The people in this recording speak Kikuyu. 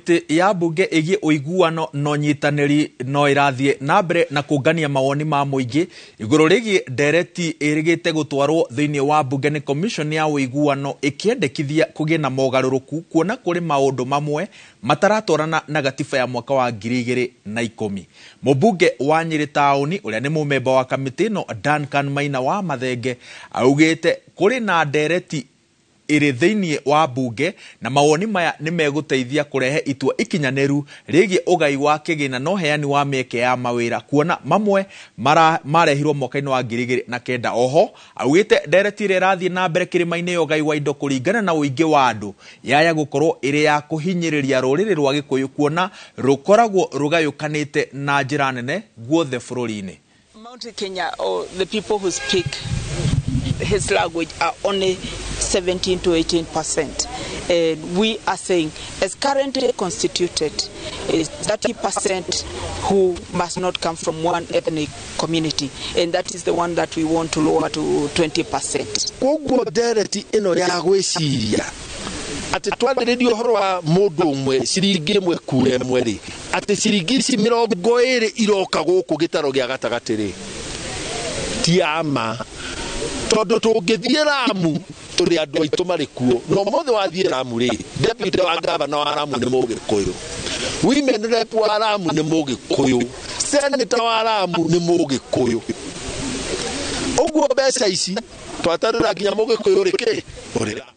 Kamĩtĩ ya mbunge ĩgiĩ ũiguano na ũnyitanĩri no ĩrathiĩ na mbere na kũngania mawoni ma mũingĩ igũrũ rĩgiĩ ndereti ĩrĩgĩte gũtwarwo thĩinĩ wa mbunge nĩ commission ya ũiguano ĩkĩendekithia kũgĩe na mogarũrũku kuona kũrĩ maũndũ mamwe mataratwarana na gatiba ya mwaka wa 2010. Mũmbunge wa Nyĩrĩ taũni ũrĩa nĩ mũmemba wa kamĩtĩ ĩno Duncan Maina wa Mathenge augĩte kũrĩ na ndereti ĩrĩ thĩinĩ wa mbunge na mawoni maya nĩ megũteithia kũrehe itua ikinyanĩru rĩgiĩ ũgai wa kĩgĩna na ũheani wa mĩeke ya mawĩra kuona mamwe marehirwo mwaka-inĩ wa 2009. Oho augĩte ndereti ĩrĩa ĩrathiĩ na mbere kĩrĩma-inĩ ya ũgai wa indo kũringana na ũingĩ wa andũ yaya gũkorwo ĩrĩ ya kũhinyĩrĩria rũrĩrĩ rwa Gĩkũyũ kuona rũkoragwo rũgayũkanĩte na njĩra nene guothe bũrũri-inĩ. Mount Kenya or the people who speak his language are only 17 to 18%. And we are saying, as currently constituted, is 30% who must not come from one ethnic community. And that is the one that we want to lower to 20%. Koguo ndereti ĩno ya gwĩciria atĩ twarĩrĩria ũhoro wa mũndũ ũmwe ciringi ĩmwe kura ĩmwe rĩ, atĩ ciringi ici 20 iroka gũkũ gĩtaro gĩa gatagatĩ rĩ, ti ya ma, tondũ tũngĩthiĩ Lamu tũrĩ andũ aitũ marĩ kuo, na ũmũthĩ wathiĩ Lamu rĩ, deputy wa gavana wa Lamu nĩ Mũgĩkũyũ, women rep wa Lamu nĩ Mũgĩkũyũ, senator wa Lamu nĩ Mũgĩkũyũ. Ũguo mbeca ici twatarĩra nginya Mũgĩkũyũ rĩ kĩ ũrĩ Lamu.